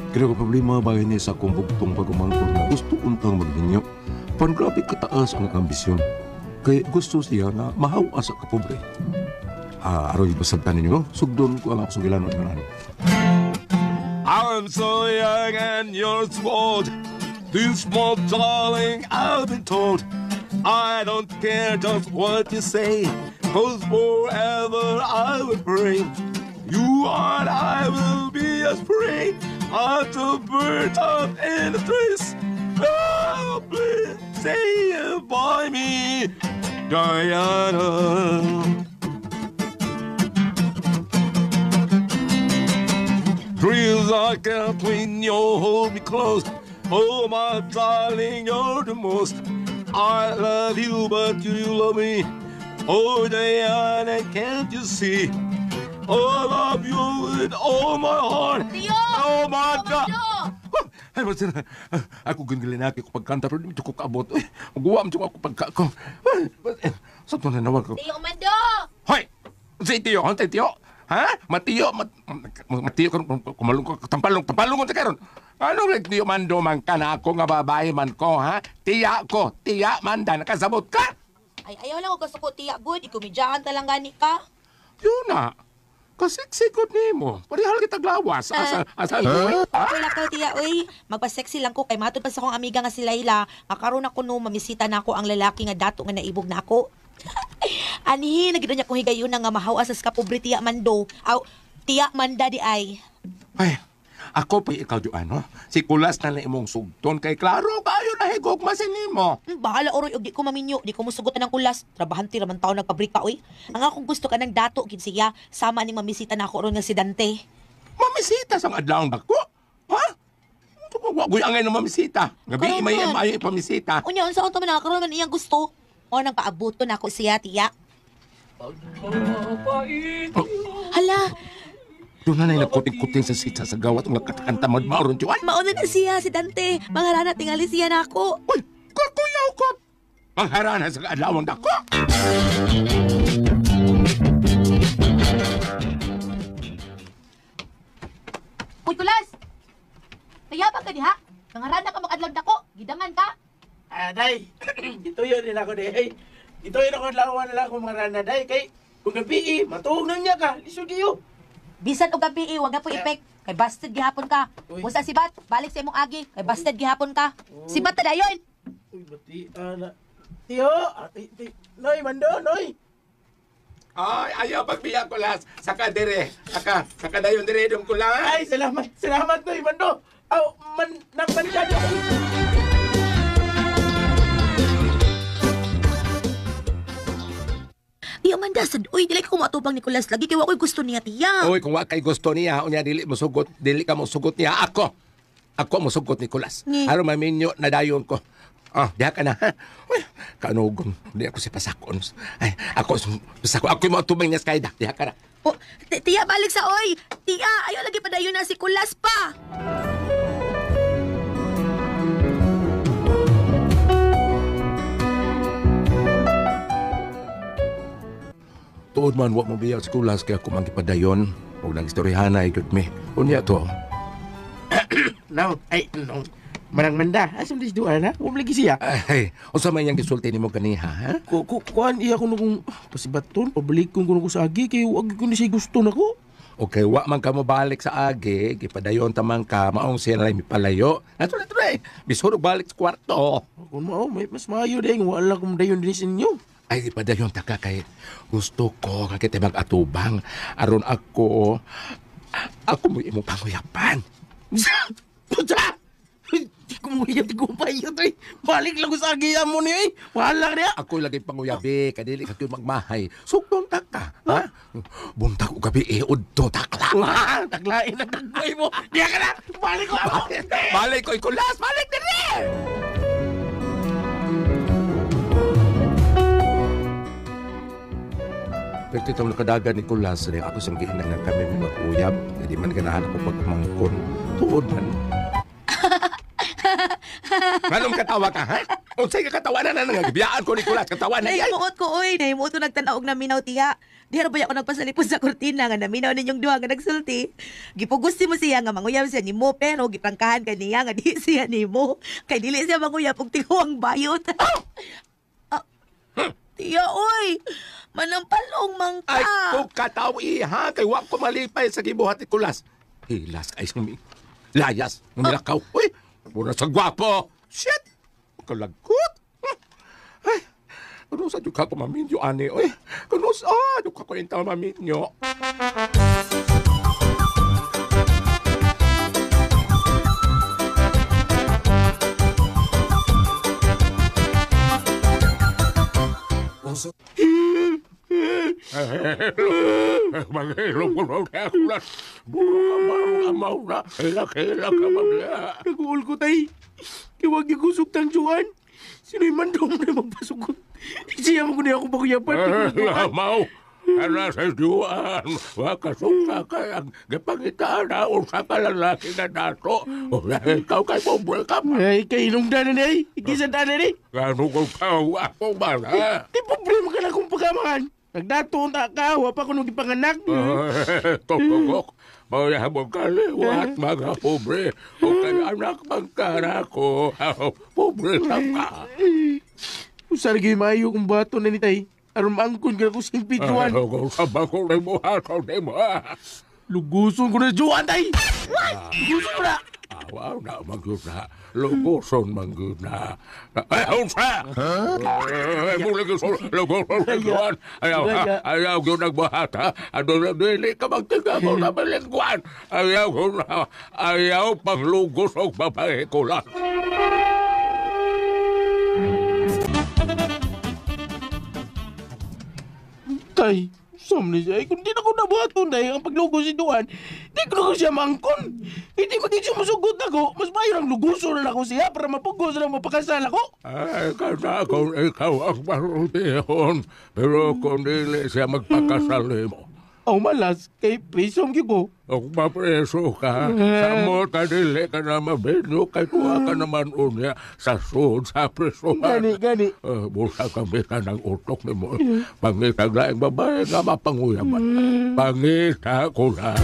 Kaya ko problema ba ni sa akong bugtong pagumangkon na gusto untang magminyo. Pan grabe kataas ang ambisyon. Kay gusto siya na mahawa sa kapobre. Ah, aron basagtan ninyo, no? Sugdon ko ang akong sugilanon ng ano. I'm so young and you're so old. This small darling, I've been told. I don't care just what you say, 'cause forever I will pray. You and I will be as free as the birds up in the trees. Oh, please say it by me, Diana. Thrills I can't when you hold me close. Oh, my darling, you're the most. I love you, but you love me. Oh, Diana, can't you see? I love you with all my heart. Tiyo! Oh, my God! Tiyo! Ay, basta na. Ako gingilinaki ko pagkanta, pero di ko kaabot. Ay, maguwa mo ako pagka ko. Sa ito na nawag ko. Tiyo Mando! Hoy! Si Tiyo, hoy, Tiyo. Ha? Matiyo, matiyo kumalong ko, tampalong, tampalong ko karon. Ano rin Tiyo Mando man ka na ako nga babae man ko, ha? Tiya ko, tiya manda, nakasabot ka? Ay, ayaw lang ko kasuko, tiya, good. Ikumidyahan ta lang gani ka. Yun na. Kasiksikot nimo. Parehal kita glawas. Asa, asa, huh? Okay lang ka, tiya, uy. Magpa-sexy lang ko kay matod pa sa akong amiga nga si Layla. Makaroon ako no, mamisita na ako ang lalaki nga dato nga naibog na ako. Anhi, nagito niya kong higayon nga mahaw asas ka pobre tiya Mando. Aw, tiya Manda di ay. Ay, ako pa ikaw di ano? Si Kulas na lang imong sugton kay klaro kayo na higog masinimo. Bahala oroy og di ko maminyo, di ko musugotan ng kulas. Trabahante raman taon nagpabrika oy. Ang akong gusto ka ng dato gid siya, sama ning mamisita na ako ron nga si Dante. Mamisita sa adlaw dako. Ha? Wa guy angay ng mamisita. Gabi may maayo ipamisita. Unya unsa unta man nakaroon man iyang gusto. O nang paabuto na ako siya tiya. Oh. Hala, Doon na na nagkuting-kuting sa sita sa gawat ang nagkatakanta mauron Juan. mauna na siya si Dante. Mangharana tingali siya na ako. Uy, kukuyaw ko. Mangharana sa adlaw dako. Uy, Kulas! Tayabang ka diha. Mangharana ka mag-adlaw dako. Gidangan ka. Ah, day. Gituyo din ako, day. Gituyo ako lawan na lang kung marana, day. Kay, kung gabi, matuog na niya ka. Lisod iyo. Bisan og gabi, wag na po ipek. Kay busted gihapon ka. Uy. Usa si Bat, balik sa imong agi. Kay busted gihapon ka. Si Bat na dayon. Uy, bati, ana. Tiyo, Noy, Mando, Noy. Ay, ayaw pagbiya Kulas. Saka dire. Saka, saka dayon dire dong Kulas. Ay, salamat, salamat, Noy, Mando. Aw, man, nang manda, day. Tiya Manda, sad, uy, dili ko matubang ni Kulas lagi kay wa ko'y gusto niya, tiya. Uy, kung wa kay gusto niya, unya dili mo sugot, dili ka mo sugot niya ako. Ako mo sugot ni Kulas. Aron maminyo na dayon ko. Ah, diha ka na. Ha? Uy, kanugon. Di ako si Pasakon. Ay, ako pasako. Ako mo tubang niya sa kaida. Diha ka na. Oh, tiya, balik sa oy. Tiya, ayaw lagi pa dayon na si Kulas pa. Tuod man, wa mo biya sa Kulas kaya ako mangipadayon. Huwag nang istoryahan ikot mi. Unya to. No, ay, no. Manang manda. Asam dis duha na? Wa lagi siya. Ay, unsa man yang gisulti nimo kaniha, ha? Kuan iya ko kung pasibaton, pabalikon ko ko sa agi kay wag ko ni siya gusto nako. Okay, wa man ka mo balik sa agi, gipadayon ta man ka, maong siya na mipalayo. Nato na eh. Bisod og balik sa kwarto. Kung mao, may mas maayo day wala ko dayon din sa inyo. Ay, gipadayon ta ka kay gusto ko ka kita mag-atubang. Aron ako, ako mo imong panguyapan. Puta! Di ko mo di ko pa iyo. Balik lang ko sa agi mo niyo eh. Wala niya. Ako lagi panguyabi, kadili ka gyud magmahay. Sugdon ta ka, ha? Buntag og gabi eh, udto takla. Wah, taglain ang tagboy mo. Diya ka na. Balik ko ako. Balik ko ikulas, balik diri. Pero itong nakadagan ni Kulas, rin ako sa gihinang nga kami mga uyab. Hindi man ganahan ako pagmangkon. Tuod man. Nganong katawa ka, ha? Unsay ka katawanan na nga gibiyaan ko Nicolas katawanan ay. Nahimuot ko, oy. Nahimuot ko nagtanaw og naminaw, tiya. Di ba ako nagpasalipod sa kurtina nga naminaw ninyong duha nga nagsulti. Gipugusti mo siya nga manguyab siya nimo pero giprangkahan ka niya nga di siya nimo. Kay dili siya manguyab og tiguang bayot. Ah, tiya, oy. Manampalong man ka. Ay, kung kataw iha, kay wa ko malipay sa gibuhat ni Kulas. Hilas kay sumi. Layas, ngumilakaw. Uy, mura sa gwapo. Shit! Kalagkot. Ay, kuno sa ka ko maminyo, ani. Uy, kuno sa ka ko intaw maminyo. Nag-uul ko tay. Kay wag gikusog tang Juan. Sino'y mandong na magpasugot. Siya mo ko niya ako pakuyapan. Mau, ana sa Juan, wakasuksa ka ang gipangitaan na usa ka lalaki na dato. Ikaw kay pobre ka pa. Ay, kay ilong dana ni ay. Ikisa dana ni. Gano ko ka, ako ba na? Di problema ka na kung pagkamahan. Nagdato ta ka, wa pa ko nung gipanganak. Tukok, maya mo kaliwat mga pobre. O kay anak magkara ko, pobre sa ka. Usar gyud maayo kung bato na ni tay. Aron maangkon ka ko sa Juan. Kung sa bako na mo, hakaw na mo. Luguson ko na Juan tay. Luguson ko na. Awaw na magyud na. Luguson magyud na. Ay, unsa! Ay, muli ko luguson Juan. Ayaw, ayaw ko nagbuhat, ha? Ano na dili ka magtiga mo na malingguan. Ayaw ko na, ayaw panglugos og babae ko lang. Tay, sam ni siya. Kung di na ko nabuhaton, day, ang paglugos si Duan, di ko na ko siya maangkon. Hindi maging sumusugot ako, mas mayo ang luguson na ako siya para mapugos na mapakasal ako. Ay, kana kung ikaw ang marutihon, pero kung dili siya magpakasal mo. Aw malas, kay prisong ko. Kung mapreso ka, sa mo ka dili ka na mabino, kay kuha ka naman unya sa sud sa presohan. Gani, gani. Busa kami ka ng utok ni mo. Pangitag laing babae nga mapanguyaman. Pangita ko na.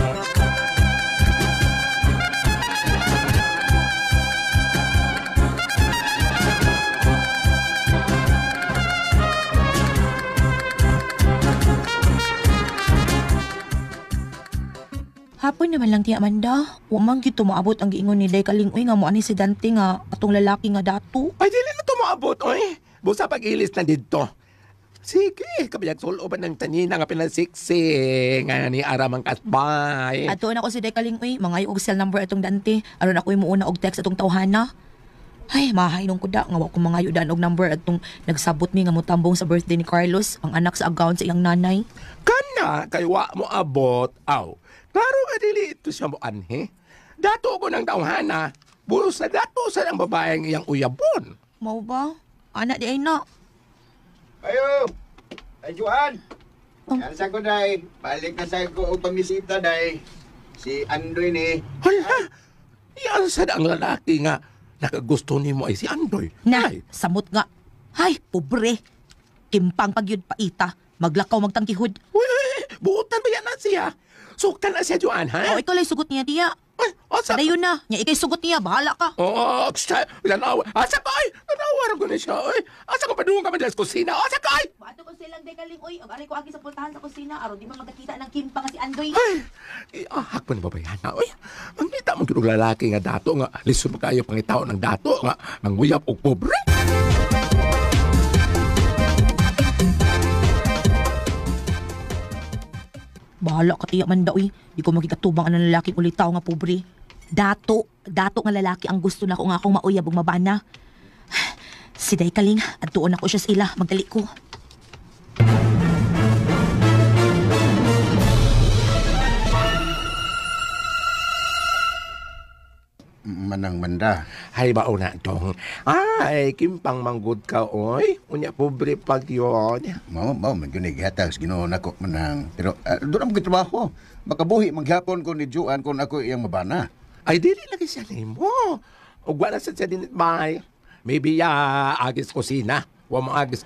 Hapon naman lang tiya Amanda. Wa man gyud tumaabot ang giingon ni Day Kalingoy nga mo ani si Dante nga atong lalaki nga dato. Ay, dili na tumaabot, oy. Busa pag-ilis na dito. Sige, kabiyag suloban ng tanina nga pinasiksing nga ni Aramang kasbay. Ato na ko si Day Kalingoy, mangayo og cell number atong Dante aron ako muuna og text atong tawhana. Ay, mahainong ko da nga wa ko mangayo dan og number atong nagsabot mi nga motambong sa birthday ni Carlos, ang anak sa agawn sa iyang nanay. Kana kay wa mo abot, aw. Klaro nga dili ito siya mo anhe. Dato ko ng tawhana, busa dato sa ng babaeng iyang uyabon. Mao ba? Anak di ay na. Ayo! Ay, Juan! Yan sa ko, day. Balik na sa ko o pamisita, day. Si Andoy ni. Hala, iyan sad ang lalaki nga nakagusto nimo ay si Andoy. Na, Ay, samot nga. Ay, pobre. Kimpang pagyud paita. Maglakaw magtangkihod. uy, uy, buotan ba yan na siya? Suktan na siya, Juan, ha? O, ikaw lang sugot niya, tiya. Ay, asa? Sadayon na. Nya, ikay sugot niya. Bahala ka. Oo, oh, tanawa. Asa ka, ay? Tanawa ko na siya, ay. Asa ka padung ka man dyan sa kusina? Asa ka, ay? Bato ko silang dekaling, oy. Ang aray ko agi sa pultahan sa kusina. Aron di man magkakita ng kimpang nga si Andoy. Ay, iahak pa ni babayana, oy. Mangita mo gyud og lalaki nga dato nga lisod pa kayo pangitaw ng dato nga manguyab og pobre. Bahala ka tiya man daw, oy. Di ko magikatubang ang lalaking ulitaw nga pobre. Dato, dato nga lalaki ang gusto na ko nga akong mauyab ug mabana. Si Day Kaling, adtuon ako siya sa ila, magdali ko. Manang manda. Hay ba una tong. Ay, kimpang manggod ka, oy. Unya pobre pag yon. Mao, mao, man gyud gihatag sa Ginoo nako manang. Pero doon ang trabaho. Makabuhi maghapon ko ni Juan kung ako iyang mabana. Ay, dili lagi siya nimo. Ug wala sad siya dinit bay. Maybe ya agis kusina. Wa mo agis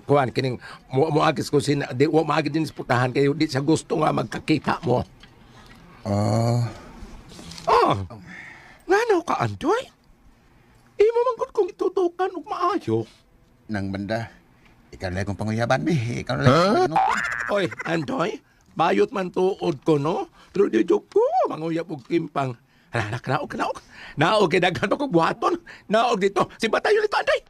kuan kining mo agis kusina, di wa mo agis din sa putahan kay di siya gusto nga magkakita mo. Ah, Oh. Ngano ka, Andoy? Imo man gud kong itutukan og maayo. Nang banda. Ikaw na lang kong panguyaban, bi. Ikaw na lang kong Oy, Andoy, bayot man tuod ko, no? Pero di joke ko, manguyab og timpang. Hala, naog, naog. Naog, kay daghan pa kog buhaton. Naog dito. Simba tayo dito, Andoy.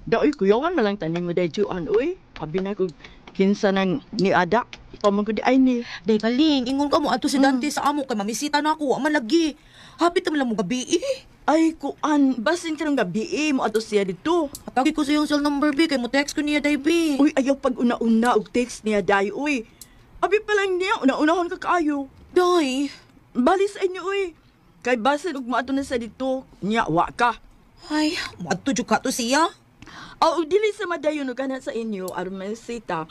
Daoy, kuyawan na lang tanin mo day Juan, uy. Abi na ko kinsa nang ni Ada. Ikaw man ko di ay ni. Day kaling, ingon ka mo adto si Dante sa amo kay mamisita na ako, wa man lagi. Hapit naman lang mo gabi eh. Ay, kuan, basin karong gabi eh, mo ato siya dito. Atagi ko sa iyong cell number B kay mo text ko niya day B. Uy, ayaw pag una-una og text niya day, uy. Abi pa lang niya, una-unahon ka kaayo. Day. Bali sa inyo, uy. Kay basin og moadto na sa dito, niya wa ka. Ay, moadto jud ka to siya. Aw, dili sa madayon og kana sa inyo aron masita.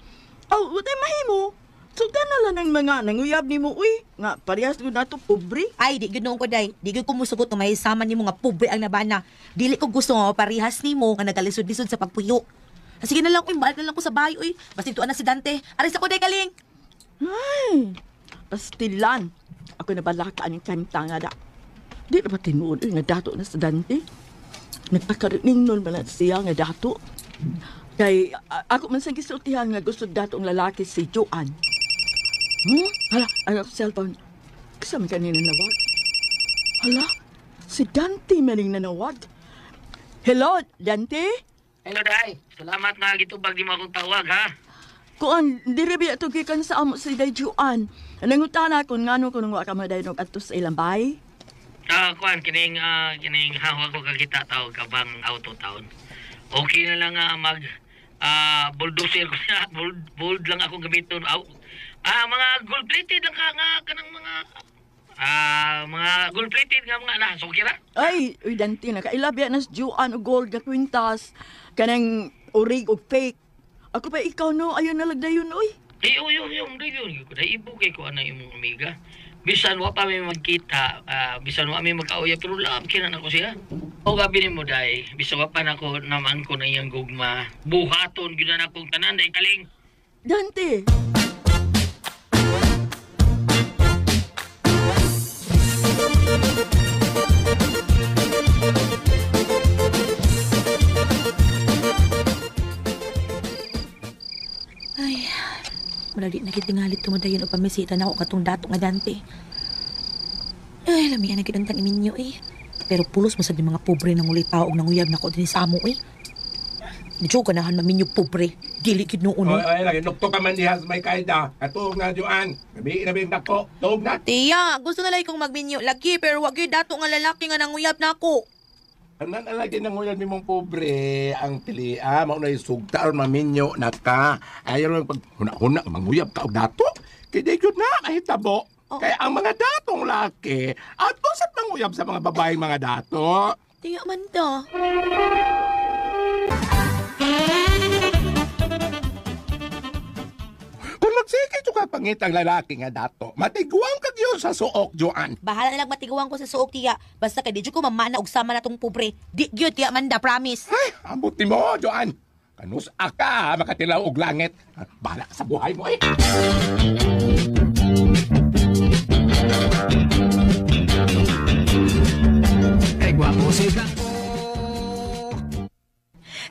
Aw, watay mahimo. Sugdan na lang ng mga nanguyab nimo, uy. Nga parehas gud nato pobre. Ay, di gud ko day. Di gud ko musugot nga mahisama nimo nga pobre ang nabana. Dili ko gusto nga parehas nimo nga nagalisod-lisod sa pagpuyo. Ah, sige na lang, uy, balik na lang ko sa bahay, uy. Basta tuan na si Dante. Aris ako day kaling. Ay, pastilan. Ako nabalaka ang kanta nga da. Di na ba tinuod uy, nga dato na sa Dante? Nagpakarining nun man na siya nga dato. Kay ako man sa gisultihan nga gusto dato ang lalaki si Joanne. Hala, ang akong cellphone. Kasama kanina nanawag. Hala, si Dante maning nanawag. Hello, Dante? Hello, Day. Salamat nga gitubag di mo akong tawag, ha? Kuan, diri biya to gikan sa amo si Day Joanne. Nangutana kon ngano kun wa ka madaynog adto sa ilang bahay. Kuan, kining, kining hawa ko kakita tawag ka bang auto town. Okay na lang mag bulldozer ko na. Bold lang ako gamiton. Aw, mga gold plated lang ka nga kanang mga mga gold plated nga mga na. So, okay ra? Ay, uy Dante nakaila biya na si Joanne og gold nga kwintas kanang urig og fake. Ako pa ikaw no, ayon na lagdayon uy. Eh, uy, uy, uy, uy, uy, uy, ibugay ko ana imong amiga. Bisan wa pa mi magkita, bisan wa mi magkauya, pero love kina nako siya. O gabi nimo day, bisan wa pa nako naman ko na iyang gugma. Buhaton gyud na akong tanan day kaling. Dante. Ay, wala di nakitingalit tumadayon o pamisita na ako katong dato nga Dante. Ay, lamian na gidantang iminyo eh. Pero pulos masad yung mga pobre nang uli tao og nanguyab na ko din sa amo eh. Di jo ganahan maminyo pobre. Dili gid noon. Oy, oy, lagi nukto ka man diha sa may kaida. Katuog na, Joanne. Gabi na ba dako? Tuog na. Tiya, gusto na lang kong magminyo lagi pero wag gyud dato nga lalaki nga nanguyab na ako. Anan ang lagi nang ulan mong pobre ang pili mao na sugta aron maminyo na ka. Ayaw lang pag huna-huna manguyab ka og dato. Kay di gyud na mahitabo. Oh. Kaya ang mga datong laki ato sa manguyab sa mga babaeng mga dato. Tiya man ta. Kung magsige ka pangitang lalaki nga dato, matiguang ka gyud sa suok, Joanne. Bahala na lang matiguan ko sa suok tiya. Basta kay di jud ko mamana og sama na tong pobre. Di gyud tiya man da, promise. Ay, ambot nimo, Joanne. Kanus aka makatilaw og langit. Bahala ka sa buhay mo eh.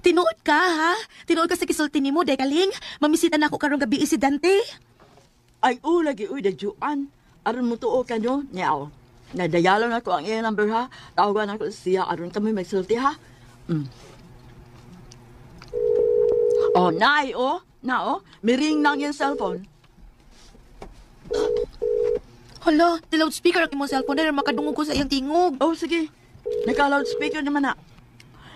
Tinuod ka, ha? Tinuod ka sa gisulti nimo, day kaling. Mamisita na ako karong gabi si Dante. Ay, u lagi uy da Joanne. Aron mo tuo ka no, niyaw. Nadayalo na ko ang iyang number ha. Tawagan ako siya aron kami magsulti ha. Oh, naay oh. Na oh, miring na ang iyang cellphone. Hala, di loudspeaker ang imong cellphone dahil makadungog ko sa iyang tingog. Oh, sige. Naka-loudspeaker naman na.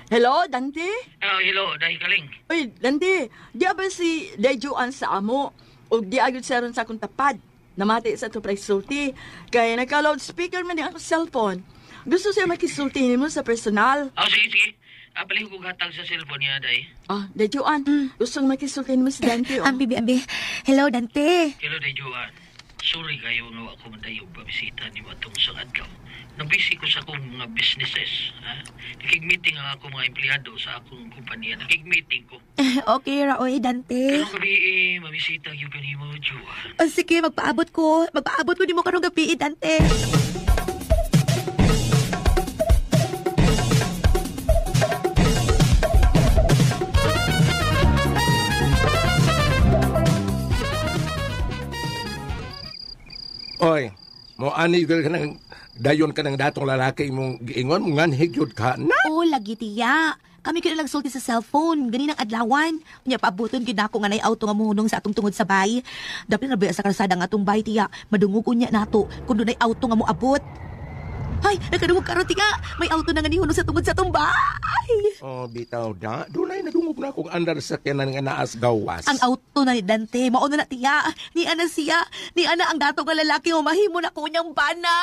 Hello, Dante? Oh, hello, Day kaling. Uy, Dante, di ba si Day Joanne sa amo? O di agad siya ron sa akong tapad? Namati sa ito sulti. Kaya naka-loudspeaker man din akong cellphone. Gusto siya makisulti nimo sa personal. Oh, sige, sige. Palihog ko hatag sa cellphone niya, day. Ah, Day Joanne, gustong makisulti mo si Dante, oh. Ambi, bi, ambi. Hello, Dante. Hello, day, Joanne. Sorry kayo nga wa ko mandayog pamisita ni atong sa adlaw. Nabisi ko sa akong mga businesses. Ha? Nakig-meeting ang akong mga empleyado sa akong kumpanya. Nakig-meeting ko. Okay, ra, oy, Dante. Karong gabi, eh, mamisita yung kanimo, Joanne. Oh, sige, magpaabot ko. Magpaabot ko nimo karong gabi, Dante. Oy, mo ani ka ng dayon ka ng datong lalaki imong giingon mo nganhig gyud ka na. Oh, lagi tiya. Kami kaya lang sulti sa cellphone, ganinang adlawan. Unya paabuton gyud nako nga nay auto nga muhunong sa atong tungod sa bay. Dapat na ba sa kalsada nga atong bay tiya, madungog unya nato kun dunay auto nga moabot. Ay, nakadungog karon tiya. May auto na nga nihunong sa tungod sa atong bay. Oh, bitaw na. Dunay nadungog na kung andar sa kanan nga naas gawas. Ang auto na ni Dante, mao na na tiya. Ni ana siya, ni ana ang dato nga lalaki nga mahimo na ko niyang bana.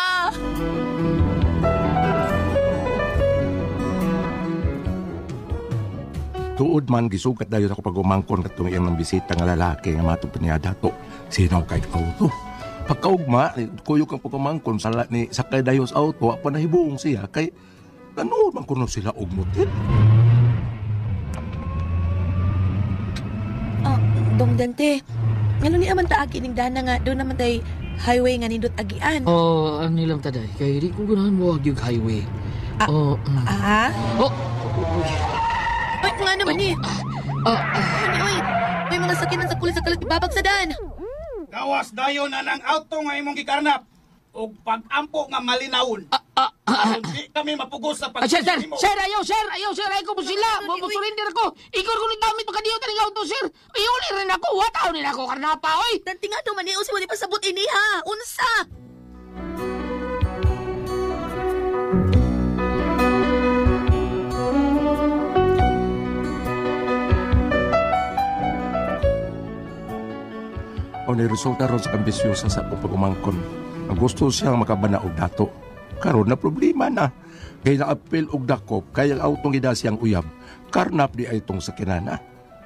Tuod man gisugat dayon ako pag-umangkon katong iyang nang bisita nga lalaki nga matong pa niya dato. Sinaw kay auto. Pagkaugma, kuyog ang pag-umangkon sa ni sakay dayon sa auto, wa pa nahibuong siya kay nanood man kuno sila og motel. Oh, Dong Dante, ngano ni aman ta agi ning dana nga doon naman tay highway nga nindot agian. Oh, ano nilang taday? Kay di ko ganahan mo yung highway. Ah. Oh, Ah? Oh, Uy, nga naman ni. ah, Uy, uy, may mga sakinan sa kulit sa kalat babagsadan. Gawas dayon na ng auto nga imong gikarnap og pag-ampo nga malinawon. Aron di kami mapugos sa Ah, sir, sir, pag sir, ayaw, sir, ayaw, sir, ayaw ko mo sila. Mo surrender ako. Ikor ko ni gamit pagkadiyo taning auto, sir. Iuli rin ako. Wataw rin ako, karnapa, oy. Dante nga daw man ni usi mo di pasabot ini ha. Unsa? O ni resulta ron sa ambisyosa sa akong pag-umangkon. Ang gusto siya makabana og dato. Karon na problema na. Kay naapil og dakop, kay ang autong gida siyang uyab. Karnap di ay itong sakinana.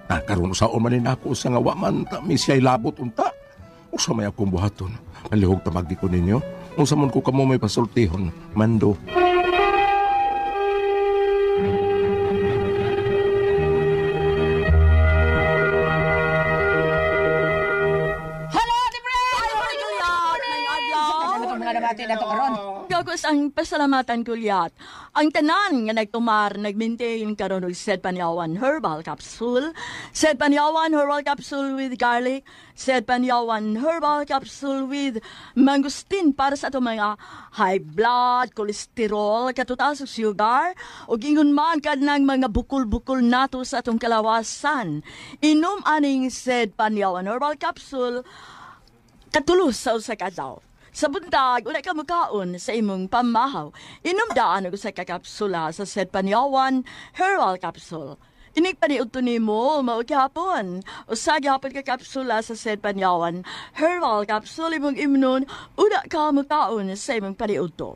Na karon usaon man ni nako sa nga wa man ta mi siya'y labot unta. Usa may akong buhaton. Palihog tamagi ko ninyo. Unsa man ko kamo may pasultihon, mando. Hello, Ate Goliath! Mga nabati na to karon. Gagos ang pasalamatan, Goliath. Ang tanan nga nagtumar, nagmaintain karon og Sed Panyawan Herbal Capsule, Sed Panyawan Herbal Capsule with garlic, Sed Panyawan Herbal Capsule with mangustin para sa atong mga high blood, cholesterol, katutaas ug sugar, ug ingon man kanang mga bukol-bukol nato sa atong kalawasan. Inom aning Sed Panyawan Herbal Capsule katulos sa usa ka adlaw. Sa buntag, wala ka mukaon sa imong pamahaw. Inom daan og usa ka kapsula sa Sed Panyawan Herbal Capsule. Inig paniudto nimo mao gihapon. Usa gihapon ka kapsula sa Sed Panyawan Herbal Capsule imong imnon, una ka mukaon sa imong paniudto.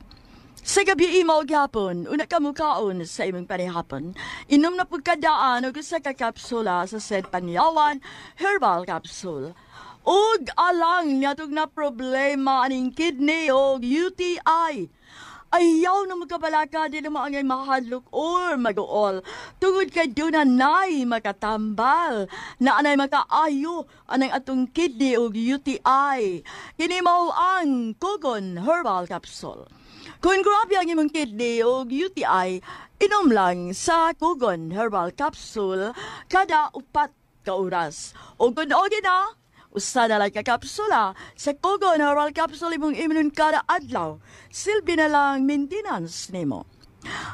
Sa gabi mao gihapon, una ka mukaon sa imong panihapon. Inom na pud kadaan og usa ka kapsula sa Sed Panyawan Herbal Capsule. Ug alang niadtong na problema aning kidney og UTI. Ayaw na magkabalaka, di na maangay mahadlok or mag-uol. Tungod kay doon nay makatambal, na anay makaayo anang atong kidney og UTI. Kini mao ang Kogon Herbal Capsule. Kung grabe ang imong kidney og UTI, inom lang sa Kogon Herbal Capsule kada 4 ka oras. O kung okay na, usa na lang ka kapsula sa Kogon Herbal Capsule imong imnon kada adlaw. Silbi na lang maintenance nimo.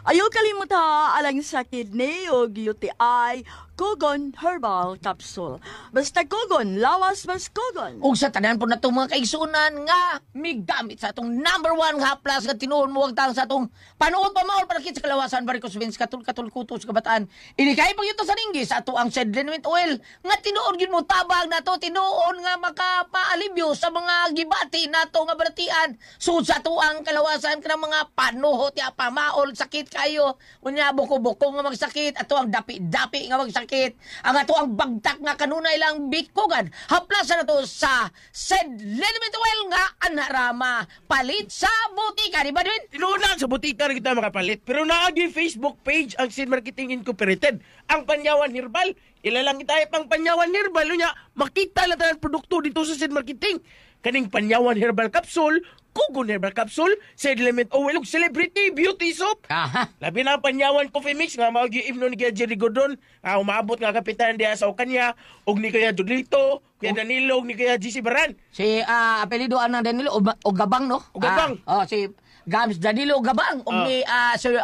Ayaw kalimot ha, alang sa kidney o UTI, Kogon Herbal Capsule. Basta Kogon, lawas mas Kogon. Ug sa tanan po na itong mga kaigsunan nga migamit sa atong number 1 haplas nga tinuon mo wag sa atong panuot pa maol para sa kalawasan varicose veins katul katul kutos kabataan. Ini kay pagyuto sa ringgi sa ato ang said liniment oil nga tinuon gyud mo tabang nato tinuon nga makapaalibyo sa mga gibati nato nga balatian. Sud sa ato ang kalawasan kanang mga panuhot ya pamaol sakit kayo. Unya buko-buko nga magsakit, ato ang dapi-dapi nga magsakit, ang ato ang bagtak nga kanunay lang bikugan. Haplasan na to sa Said Liniment Oil nga anarama palit sa butika, di ba din? Tinuod lang, sa butika ra kita makapalit. Pero naagi Facebook page ang Seed Marketing Incorporated. Ang Panyawan Herbal. Ila lang kita pang Panyawan Herbal. Unya, makita lang tayo ang produkto dito sa Seed Marketing. Kaning Panyawan Herbal Capsule, Kugon Herbal Capsule, Seed Element Oil, ug Celebrity Beauty Soap. Aha. Labi na ang Panyawan Coffee Mix nga mao giimno ni Kuya Jerry Gordon, nga umaabot nga kapitan diha sa Okanya, ug ni Kuya Judlito, Kuya Danilo, ug ni Kuya GC Baran. Si apelyido anang Danilo o, o Gabang no? O Gabang. Oh, si Gams Danilo Gabang og ni Sir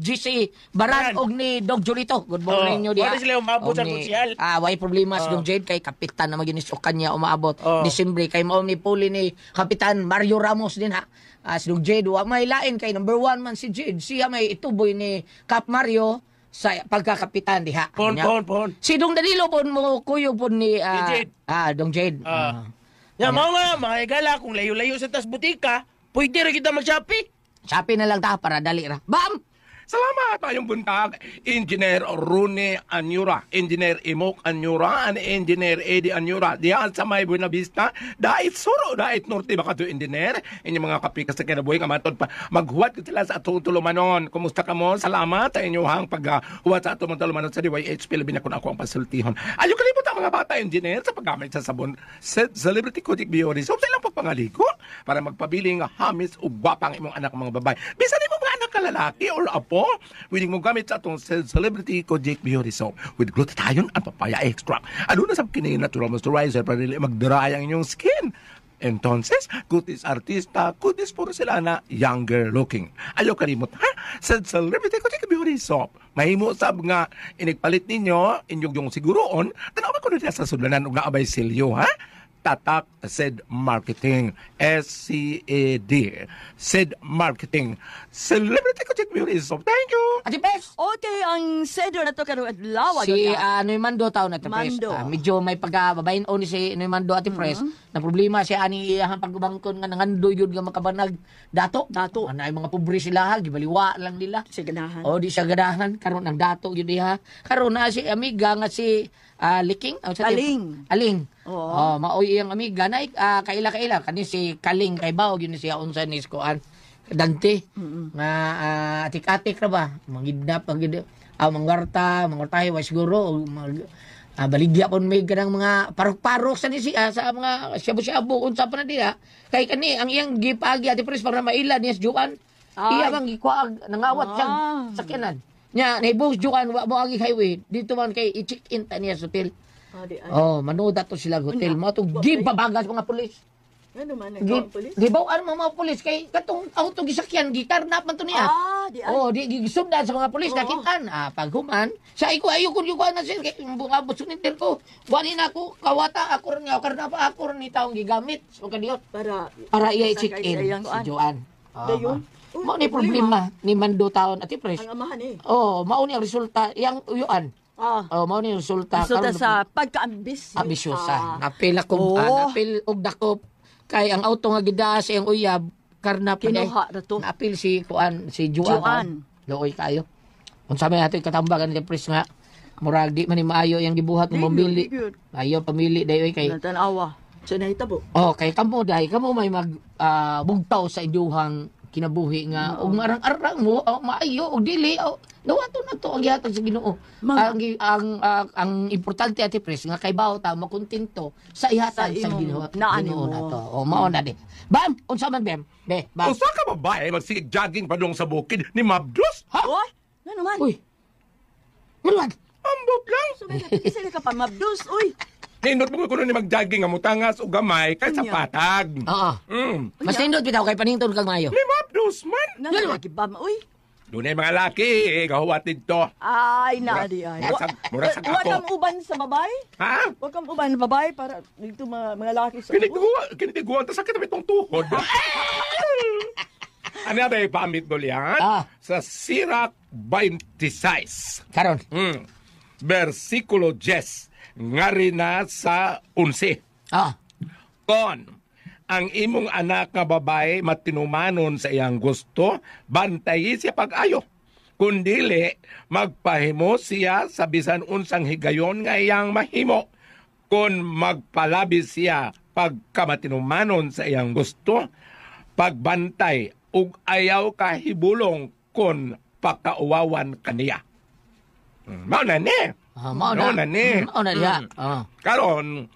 GC Baran Baran. og ni Dog Julito. Good morning Oh, nyo diha. wala sila umabot Og sa ni- konsyal. Way problema si Dog Jade kay kapitan na maginis o kanya umaabot. Disembre kay mao ni puli ni Kapitan Mario Ramos din ha. Si Dog Jade wa may lain kay number 1 man si Jade. Siya may ituboy ni Cap Mario sa pagkakapitan diha. Pon, Nya. pon, pon. Si Dong Danilo pon mo kuyog pon ni Si Jade. Dong Jade. Ya, mao nga, mga higala, kung layo-layo sa tas butika, pwede ra kita mag-Shopee. Shopee na lang ta para dali ra. Bam! Salamat tayong buntag, Engineer Rune Anyura, Engineer Imok Anyura, and Engineer Eddie Anyura. Diyan sa may Buena Vista, dait Suro, dait Norte, baka to engineer. Inyong mga kapika sa kinabuhi, nga matod pa, maghuwat ko sila sa atong tulumanon. Kumusta ka mo? Salamat sa inyong paghuwat sa atong tulumanon sa DYH Pilipina kung ako ang pasultihon. Ayaw kalibot ang mga bata, engineer, sa paggamit sa sabon sa Celebrity Kojic Beauty Soap sa ilang pagpangaligo para magpabiling hamis o gwapang imong anak mga babae. Bisan imong mga anak ka lalaki or apo, pwede mo gamit sa atong Celebrity Kojic Beauty Soap with glutathione at papaya extract. Ano na sa kini natural moisturizer para dili mag-dry ang inyong skin. Entonces, kutis artista, kutis porcelana, younger looking. Ayaw kalimot, ha? Sa Celebrity Kojic Beauty Soap. Mahimo sab nga inigpalit ninyo, inyong yung siguroon, tanaw ko na sa sudlanan og naabay silyo, ha? Tatak Said Marketing. SCAD. Said Marketing. Celebrity Kojic Beauty Soap. Thank you! Ate Pes! Okay, ang seder na to karong adlaw. Si Noy Mando tao na Ate Pres. Mando. Medyo may pagkababain o ni si Noy Mando Ate Pres. Na problema siya ani iyang pagbangkon nga nangandoy yun nga makabanag dato. Dato. Ano ay mga pobre sila ha, gibaliwa lang nila. Siya ganahan. O di siya ganahan karon ang dato yun diha. Karon na si amiga nga si Liking, sa Aling. Aling. Oo. Oh, maoy iyang amiga na kaila-kaila kani si Kaling kay Bao yun siya unsa ni kuan Dante nga atik-atik ra ba mangidnap ang mangwarta mangwartahe wa siguro o mag, baligya pon may kanang mga parok-parok sa ni siya sa mga shabu-shabu unsa pa na diha kay kani ang iyang gipagi Ate Pres para maila niya si Juan. Ay. Iya bang gikuag nangawat siya sakyanan nya nahibong si Juan wa mo agi highway dito man kay i-check in ta niya sa hotel. Di ay. Oh, manood ato sila sa hotel. Mo to gibabagas mga pulis. Ano man, nagkaon pulis? Gibawaan mo mga pulis kay katong auto gisakyan gikarnap man to niya. Di ay. Oh, di gisundan sa mga pulis Oo. nakitaan. Paghuman, sa iko ayo kun yung na sir kay bungabot suninter ko. Wani na ako kawata ako ron nga karnap ako ron ni taong gigamit. So kadiyot Para para iya i-check in Sa si Joan. Dayon? Uy, Mao ni problema ni Mando taon Ate Pres. Ang amahan eh. Oh, mao ni ang resulta yang uyuan. Oh, mao ni ang resulta Resulta Karon- sa pagkaambis. ambisyosa. Napil ako, Oo. napil og dakop kay ang auto nga gidaa sa iyang uyab karna pa Kinuha na to. Napil si kuan si Juan. Juan. Luoy kayo. Unsa may atoy katambagan ni Pres nga murag di man ni maayo iyang gibuhat ng Di mamili. gyud, di gyud. Ayo pamili dayoy kay Natanawa. Sa nahitabo. Oh, kay kamo dai kamo may mag bugtaw sa inyuhang kinabuhi nga og marang-arang mo oh, maayo og dili oh, nawato na to ang gihatag sa Ginoo. Ang importante Ate Pres nga kay bawo ta makontento sa ihatag Sa sa, imong Ginoo. naan Ginoo nimo. na to. Oh, mao na di. Bam, unsa man bem? Be, bam. Usa ka babae magsigig jogging padung sa bukid ni Mabdos? Ha? Oy, ano man? Uy. Maluwag. Ambot lang. So, kasi ka pa mabdus, uy. Nindot mo kuno ni magjogging nga mutangas og gamay kay sa Unya. patag. Oo. Mas nindot bitaw kay panington kag maayo. Ni Mabdos man. Nalagi ba, uy? Dunay mga laki, eh, gahuwat dito. Ay, na di ay. Mura sa Wa ako. kang uban sa babae? Ha? Wa kang uban sa babae para dito mga laki sa Kinitiguan, ta sakit na itong tuhod. Ano ba ipamit mo liyan? Sa Sirach 26. Karon. Versikulo 10. Ngari na sa 11. Kon, ang imong anak nga babae matinumanon sa iyang gusto, bantayi siya pag-ayo. Kung dili, magpahimo siya sa bisan unsang higayon nga iyang mahimo. Kung magpalabi siya pagkamatinumanon sa iyang gusto, pagbantay ug ayaw kahibulong kung pakauwawan kaniya. Mao na ni. Mao na. Mao na ni. Mao na diha. Karon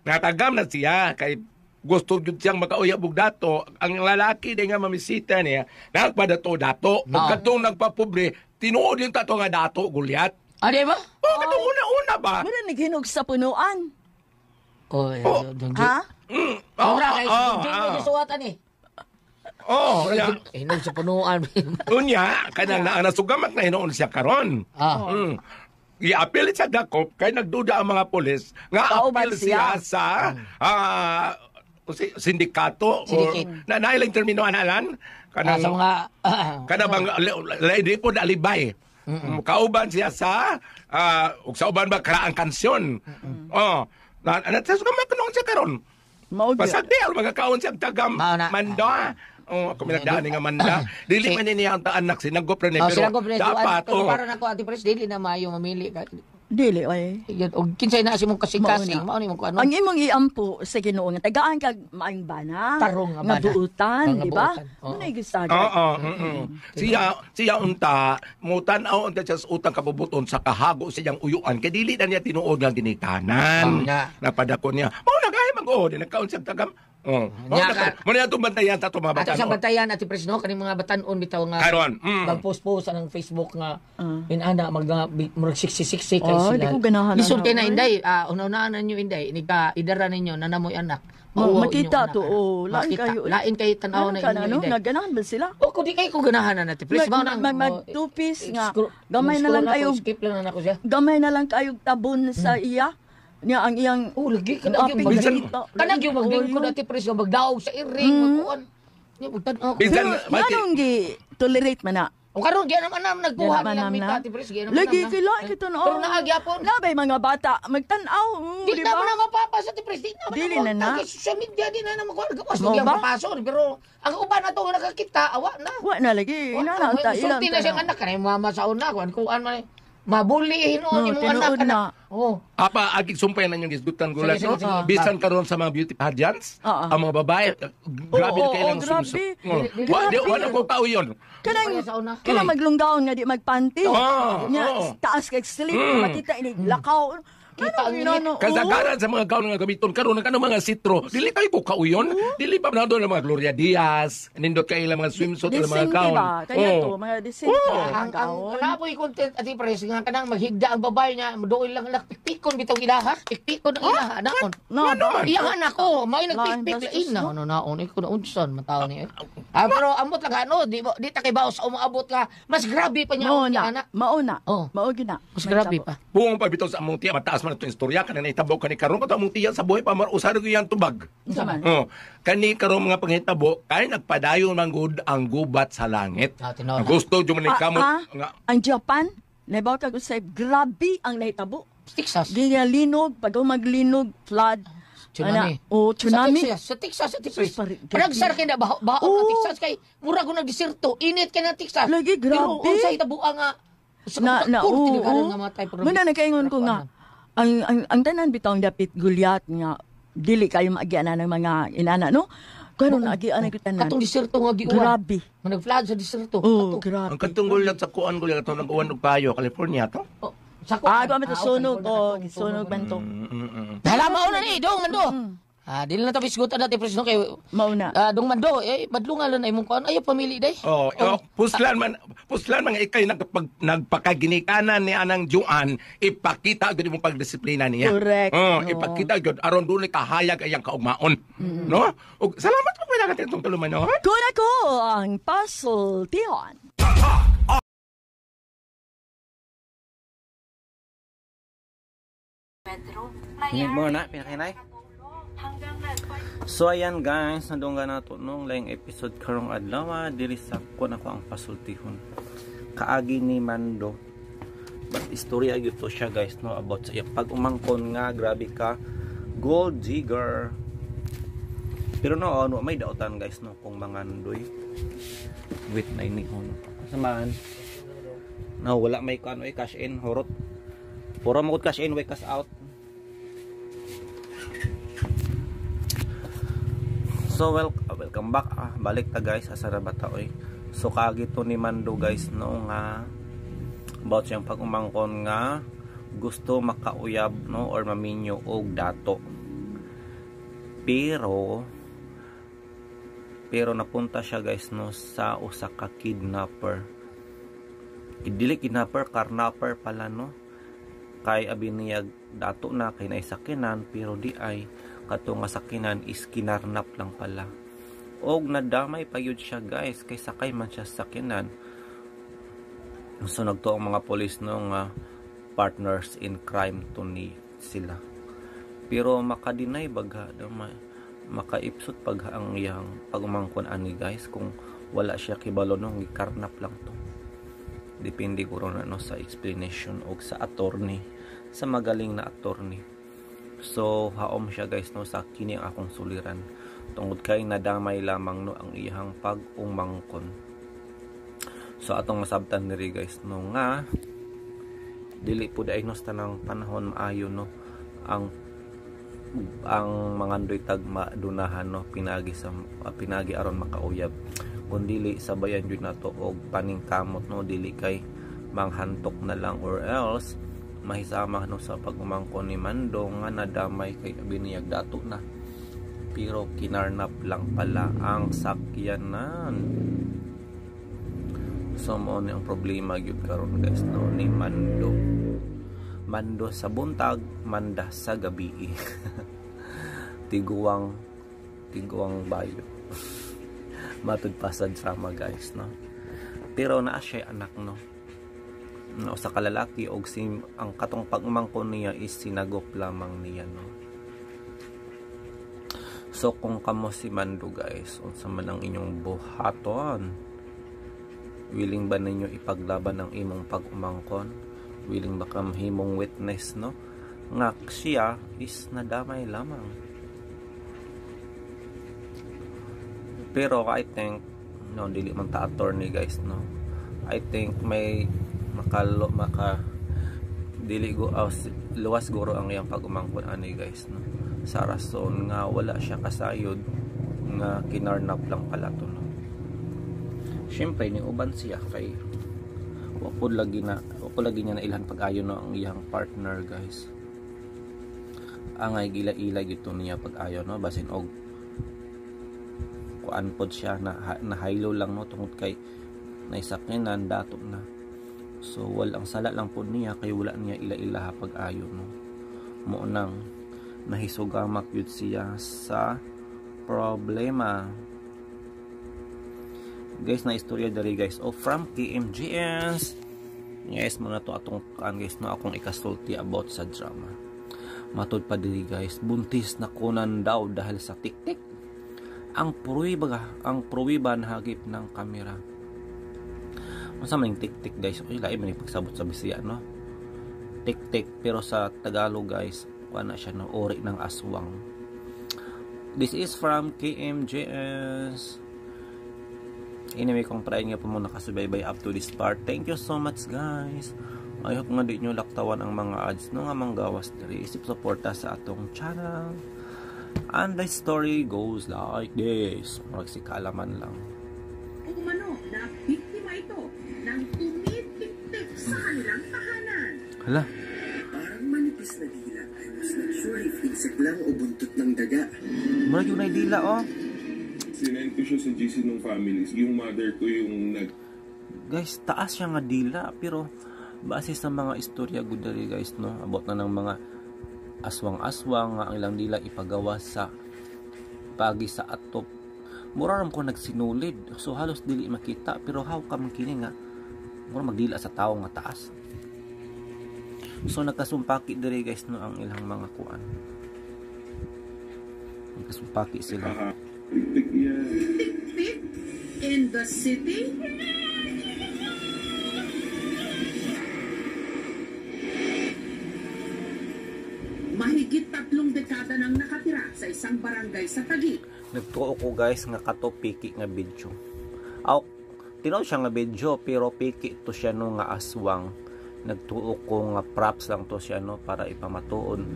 natagam na siya kay gusto gyud siyang makauyab og dato. Ang lalaki di nga mamisita niya, nagpadato dato. No. Ug katong nagpapobre, tinuod yung tato nga dato, Goliath. Ah, di ba? Oh, katong una-una ba? Mura naghinog sa punuan. Oh, Ha? Mura kay oh, di oh. mo gisuwatan eh. Oh, ya. Hinog sa punuan. Unya, kanang na nasugamat na hinuon siya karon. Ah. I-appeal siya dakop kay nagduda ang mga pulis nga Kauban appeal siya siya. sa sindikato or Syndicate. na nailang termino analan Ah, kanang sa mga kana bang di po alibay. Kauban siya sa ug sa uban ba karaang kansyon. Oh, na na sa sugamat noon siya karon. Mao gyud. Pasag di aron magakaon siya og tagam Mao na. manda. Oh, ako minagdaan nga manda. Dili man ni niya ang anak sinagop ra ni Oh, pero sila ko pre, dapat pero oh. para nako Ate Pres dili na maayo mamili ka. Dili ay. Yun, og kinsay na si mong kasing-kasing, Mao mao ni mong kuano. Ang imong iampo sa Ginoo nga tagaan kag maayong bana. Tarong nga Nga bana. buutan, Nga di ba? buutan, oo. Muna gisagad. Oo, mm. Siya siya unta mutan-aw unta siya sa utang kabubuton sa kahago sa iyang uyuan kay dili na niya tinuod nga ginikanan. Mao na. Napadako niya. Mao na gay mag-o, di nagkaon siya tagam. Oh. Mao Nya na ka- mo na itong bantayan sa itong mga Ato sa batan. bantayan Ate Pres no kaning mga batan-on bitaw nga Karon. Magpost-post anang Facebook nga inana mag murag 66 kay Oh, sila. di ko ganahan Lisod ana, kay na oy. inday, una-unaan ninyo inday, nika idara ninyo na namoy anak. Ma- Mauwaw makita inyong to, anak. oh, lain Makita. kayo. Lain kay tan-aw na Ano ka inyo na, no? inday. Naganahan ba sila? O kung di kayo ko ganahan na Ate Pres, mao nang Mag oh, two-piece nga. scroll- Gamay na scroll lang ako, kayo. Skip lang na nako siya. Gamay na lang kayo tabon sa iya. Niya ang iyang Oh, lagi ka na Apig gyud Bisan- Kanang gyud maglingkod Ate Pres nga magdaog sa iring magkuan. Nya magtan-aw ko. Bisan- Pero nganong gi tolerate man na. O karon gyud naman nam nagkuha Yan naman nilang nam mita na. Ate Pres gyud naman Lagi nam na. kay lain kita na. Pero naa gyapon. Labay mga bata magtan-aw, Di di na ba? man na mapapa sa Ate Pres, di na man Dili na na. Kay social media di na na makuha gawas Mao di ba? mapaso pero ang uban na to nga nakakita awa na. Wa na lagi, Wa ina na ta ilang. Sulti na siyang anak kanay mama sa una kuan kuan man eh. Mabuli hinuon No, imong anak tinuod kana. na. Oh. Apa agig sumpay na inyong gisgutan gulat Sige, no? sige, sige. Bisan karon sa mga beauty pageants, Oo. ang mga babae grabe Oo, na kailang oo, grabe. sumsum. Oh. Dili- Wa di wa na ko kauyon. Kanang Kaya sa una. kanang maglunggaon nga di magpanty. Oo, Nya oo. taas kay slip makita ini lakaw. Kita ang Nganong init. inano, oo. Kasagaran sa mga gown nga gamiton karon ang kanang mga sitro, dili kayo ko kauyon. Dili pa na doon ang mga Gloria Diaz, nindot kay ilang mga swimsuit ilang mga Decente gown. ba? Kaya Oo. to, mga decente Oo. ang Ang ang gown. napoy content Ate Pres nga kanang maghigda ang babae niya doon lang anak pikpikon bitaw ilaha pikpikon ang ilaha naon. No, Ano man? Iya anak ko, may Lain nagpikpik bastos, lain na no? ano naon ko na unsan man ni. Ah, pero amot lang ano, di di ta kay baos umaabot ka. Mas grabe pa niya Mao ang na. anak. Mao na. Oh. Mao gyud na. Mas grabe pa. Buong pabitaw sa among tiya, mataas man itong istorya, kanang nahitabo kani karon kato among tiya sa buhay pa marusar ko yang tubag. Unsa man? Oh, kani karon mga panghitabo, kay nagpadayon man gud ang gubat sa langit. Ah, tinuod. Ang gusto jud man ni kamot nga ang Japan, nabaw ka usay grabe ang nahitabo. Texas. Gilinog, pag maglinog, flood. Tsunami. Ana, oh, tsunami. Sa Texas, sa Texas, Sus, pare- Panagsar kay na baho baho Oo. ng Texas kay mura ko nagdiserto, init kay na Texas. Lagi, grabe. Pero unsay tabuan nga sa Na na oo, oo. nga matay pero Muna nakaingon ko nga ang tanan bitaw ang dapit gulyat nga dili kayo maagian ng mga inana no. Karon naagian ko tanan. Katong diserto nga giuwan. Grabe. Nga nag-flood sa diserto. Oh, Kato. grabe. ang katong gulyat sa kuan gulyat katong nag-uwan og payo California to. Oh, sa kuan. Ah, gamit Ah, sunog okay, oh, katong sunog man to. Hala mao na ni dong mando. Ah, dili na ta bisgutan natin presno kay Mao na. Ah, dong mando, eh badlungan lang na imong kuan. Ayo pamili day. Oh, oh, puslan mga ikay nagpakaginikanan ni anang Juan, ipakita gyud imong pagdisiplina niya. Correct. Oh, No. ipakita gyud aron dunay kahayag ayang kaugmaon. No? Ug salamat po kay itong tuluman no. Kuna ko ang puzzle tihon. Hinig mo na, pinakinay. So ayan guys, nadunggan na to nung laing episode karong adlaw, diri sa ko na ko ang pasultihon. Kaagi ni Mando. But istorya gyud to siya guys no about sa iyang pag-umangkon nga grabe ka gold digger. Pero no, ano, may dautan guys no kung mangandoy. Wait na ini ko no. Asa? No, wala may kuan oy, cash in horot. Puro mo cash in, way cash out. So welcome back. Balik ta guys, asa na ba ta oy? So kaagi to ni Mando guys no nga about siyang pag-umangkon nga gusto makauyab no or maminyo og dato. Pero napunta siya guys no sa usa ka kidnapper. Dili kidnapper, carnapper pala no. Kay abi niya dato na kay naisakinan, pero di ay kato nga sakinan is kinarnap lang pala. Og nadamay pa yun siya guys kay sakay man siya sa sakinan. So nagtuo ang mga polis no nga partners in crime to ni sila. Pero makadeny bagha makaipsot pag ang iyang pagumangkon ani guys kung wala siya kibalo no, gikarnap lang to. Depende guro na no sa explanation og sa attorney, sa magaling na attorney. So haom siya guys no sa kini ang akong suliran tungod kay nadamay lamang no ang iyang pag-umangkon. So atong masabtan diri guys no nga dili pud ay no sa tanang panahon maayo no ang mangandoy tag madunahan no pinagi sa pinagi aron makauyab, kun dili sabayan jud nato og paningkamot no, dili kay manghantok na lang or else mahisama no sa pag-umangkon ni Mando nga nadamay kay biniyag dato na, pero kinarnap lang pala ang sakyanan. So mao ni ang problema gyud karon guys no ni Mando. Mando sa buntag, manda sa gabi. Tiguang bayo. Matud pa sa drama guys no. Pero naa siya anak no. No, sa kalalaki og si ang katong pagmangkon niya is sinagop lamang niya no. So kung kamo si Mando guys, unsa man ang inyong buhaton? Willing ba ninyo ipaglaban ang imong pag-umangkon? Willing ba ka mahimong witness no nga siya is nadamay lamang? Pero I think no, dili man ta attorney guys no. I think may maka dili go luwas guro ang iyang pag-umangkon ani guys no, sa rason nga wala siya kasayod nga kinarnap lang pala to no. Syempre ni uban siya kay wa pud lagi niya nailhan pag-ayo no ang iyang partner guys. Angay gila-ila gito niya pag-ayo no, basin og kuan pod siya na nahaylo lang no tungod kay naisakinan dato na. So walang sala lang pod niya kay wala niya ila-ilaha pag-ayo no. Mo nang nahisugamak yun siya sa problema. Guys, na istorya diri guys. Oh, from KMGS. Guys, muna to atong kan guys no akong ikasulti about sa drama. Matud pa diri guys, buntis na kunan daw dahil sa tiktik. Ang pruwiba nahagip ng kamera. Unsa man tik-tik guys? Oy, lain man pagsabot sa Bisaya no. Tik-tik pero sa Tagalog guys, kuan na siya no, uri ng aswang. This is from KMJS. Anyway, kung try nga po mo nakasubaybay up to this part, thank you so much guys. I hope nga di nyo laktawan ang mga ads no nga manggawas diri. Isip suporta sa atong channel. And the story goes like this. Murag si kaalaman lang. Umano na biktima ito ng tumitik-tik sa kanilang tahanan. Hala. Parang manipis na dila. I was not sure if insect lang o buntot ng daga. Murag yung dila oh. Sinend ko siya sa GC ng families. Yung mother ko yung nag... Guys, taas siya nga dila. Pero base sa mga istorya gudari guys no, about na ng mga aswang-aswang nga ang ilang dila ipagawa sa pagi sa atop. Mura ram ko nagsinulid. So halos dili makita. Pero how come kini nga mura magdila sa tao nga taas. So nagkasumpaki diri guys no ang ilang mga kuan. Nagkasumpaki sila. Tik-tik yan. Tik-tik in the city? Mahigit 3 dekada nang nakatira sa isang barangay sa Taguig. Nagtuo ko guys nga kato piki nga video. Aw, tinuod siya nga video pero piki to siya no nga aswang. Nagtuo ko nga props lang to siya no para ipamatuon,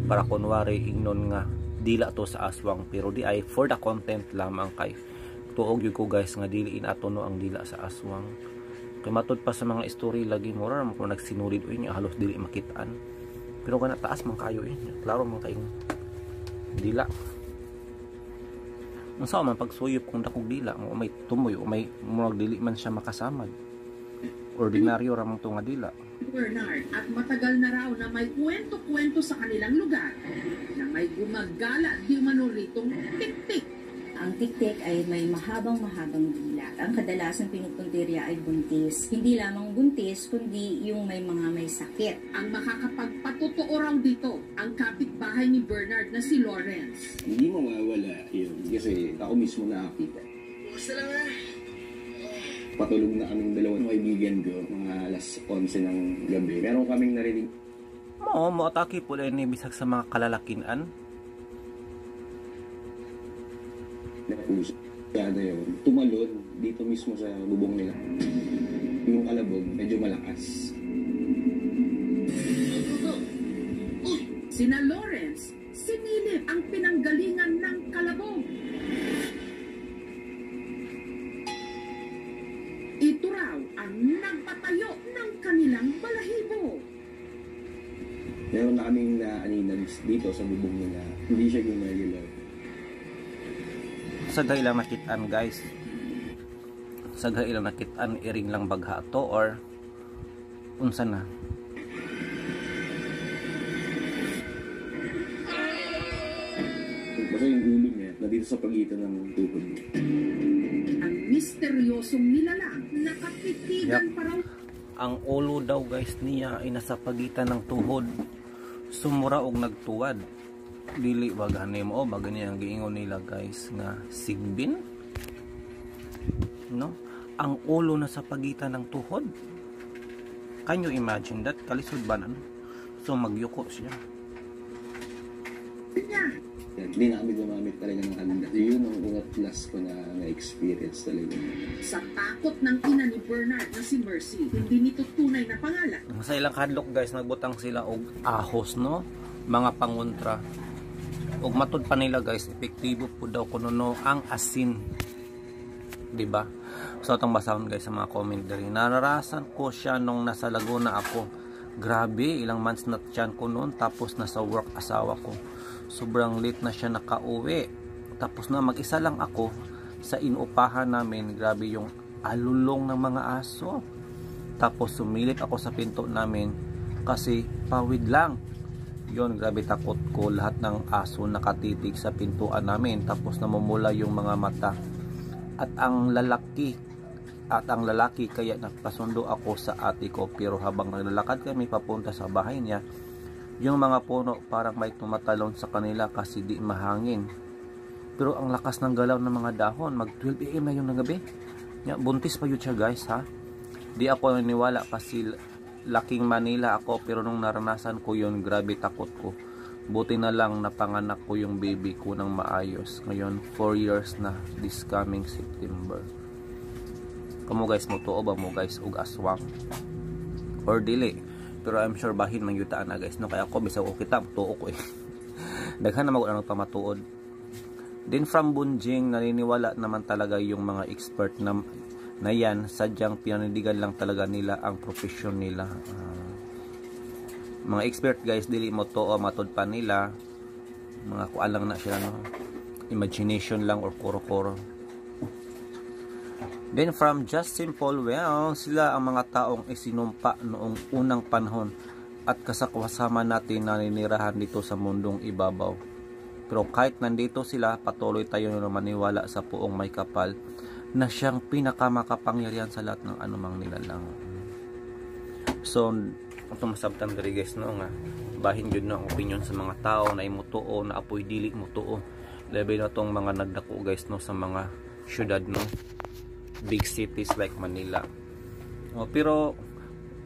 para kunwari ingnon nga dila to sa aswang, pero di ay for the content lamang kay tuog yun ko guys nga dili inato no ang dila sa aswang. Kay matud pa sa mga story lagi mura man kung nagsinulid uy niya halos dili makitaan. Pero kana taas man kayo eh. Klaro man kayong dila. Unsa man pagsuyop kung dakog dila, o may tumoy o may murag dili man siya makasamad. Ordinaryo ra man to nga dila. Bernard at matagal na raw na may kwento-kwento sa kanilang lugar na may gumagala di umano ritong tik-tik. Ang tiktik ay may mahabang-mahabang dila. Ang kadalasan pinupuntirya ay buntis. Hindi lamang buntis, kundi yung may mga may sakit. Ang makakapagpatotoo raw dito, ang kapitbahay ni Bernard na si Lawrence. Hindi mawawala yun kasi ako mismo nakakita. Basta lang ah. Patulog na kaming dalawa ng kaibigan ko, mga alas 11 ng gabi. Meron kaming narinig Mo moatake po ni bisag sa mga kalalakian. Na puso. Kaya yun, tumalon dito mismo sa bubong nila. Yung kalabog, medyo malakas. Sina Lawrence, sinilip ang pinanggalingan ng kalabog. Ito raw ang nagpatayo ng kanilang balahibo. Meron na kaming naaninan dito sa bubong nila. Hindi siya gumagalaw. Sagay lang nakitaan guys. Sagay lang nakitaan, iring lang bagha to or unsa na. Basta yung ulo niya, nandito sa pagitan ng tuhod niya. Ang misteryosong nilalang nakatitigan pa raw. Ang ulo daw guys niya ay nasa pagitan ng tuhod. Sumura og nagtuwad. Dili ba gani mo ba gani ang giingon nila guys nga sigbin, no? Ang ulo na sa pagitan ng tuhod. Can you imagine that? Kalisod ba na, no? So magyuko siya. Hindi na kami gumamit talaga ng handa. Yun ang unat last ko na na-experience talaga. Sa takot ng ina ni Bernard na si Mercy, hindi nito tunay na pangalan. Sa ilang kadlok guys, nagbutang sila og ahos, no? Mga pangontra. Og matud pa nila guys, epektibo po daw kuno no ang asin, diba? So atong basahon guys sa mga comment diri. Naranasan ko siya nung nasa Laguna ako. Grabe, ilang months na tiyan ko noon, tapos nasa work asawa ko. Sobrang late na siya nakauwi. Tapos na mag-isa lang ako sa inupahan namin. Grabe yung alulong ng mga aso. Tapos sumilip ako sa pinto namin kasi pawid lang. Yun, grabe takot ko. Lahat ng aso nakatitig sa pintuan namin. Tapos namumula yung mga mata. At ang lalaki, kaya nagpasundo ako sa ate ko. Pero habang naglalakad kami papunta sa bahay niya, yung mga puno parang may tumatalon sa kanila kasi di mahangin. Pero ang lakas ng galaw ng mga dahon. Mag 12 AM na yung gabi. Buntis pa yun siya guys ha. Di ako naniniwala kasi laking Manila ako, pero nung naranasan ko yun, grabe takot ko. Buti na lang napanganak ko yung baby ko ng maayos. Ngayon 4 years na this coming September. Kamo guys, mutuo ba mo guys og aswang or dili? Pero I'm sure bahin man yutaan na guys no, kaya ako bisag og kita tuo ko eh. Daghan na mag pamatuod. Then from Bunjing, naniniwala naman talaga yung mga expert na yan, sadyang pinanindigan lang talaga nila ang profesyon nila. Mga expert guys, dili mo to o matod pa nila, mga kuan lang na sila no, imagination lang or koro-koro. Then from Just Simple, well, sila ang mga taong isinumpa noong unang panahon at kasakwasama natin na naninirahan dito sa mundong ibabaw. Pero kahit nandito sila, patuloy tayo na maniwala sa poong may kapal na siyang pinakamakapangyarihan sa lahat ng anumang nilalang. So, ito masabtan diri guys no nga bahin jud no ang opinion sa mga tao na imutuo na apoy dili mutuo. Labi na tong mga nagdako guys no sa mga syudad no, big cities like Manila. O, pero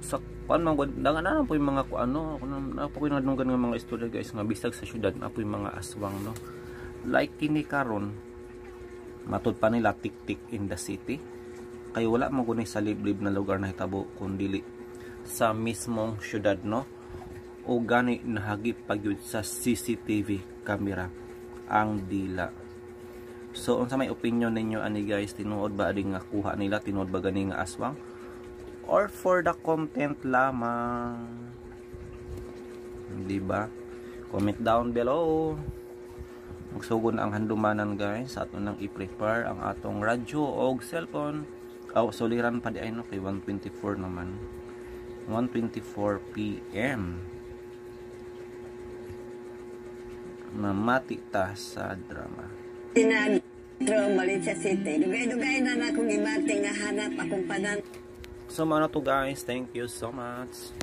sa kuan man gud dangan na po yung mga kuano, na po yung nadunggan nga mga istorya guys nga bisag sa syudad na po yung mga aswang no. Like kini karon, matud pa nila tik-tik in the city. Kay wala mo guni sa liblib na lugar na hitabo kun dili sa mismong syudad, no? O gani nahagi pagyud sa CCTV camera ang dila. So unsa may opinion ninyo ani, guys? Tinuod ba adi nga kuha nila? Tinuod ba gani nga aswang? Or for the content lamang? Di ba? Comment down below. Magsugod na ang handumanan, guys. Ato nang i-prepare ang atong radyo o cellphone. Aw, suliran pa di ay, no, kay 1:24 naman. 1:24 PM. Mamati ta sa drama. Sinagro, Valencia City. Dugay-dugay na na akong gibati nga hanap akong panan. So, mao to, guys. Thank you so much.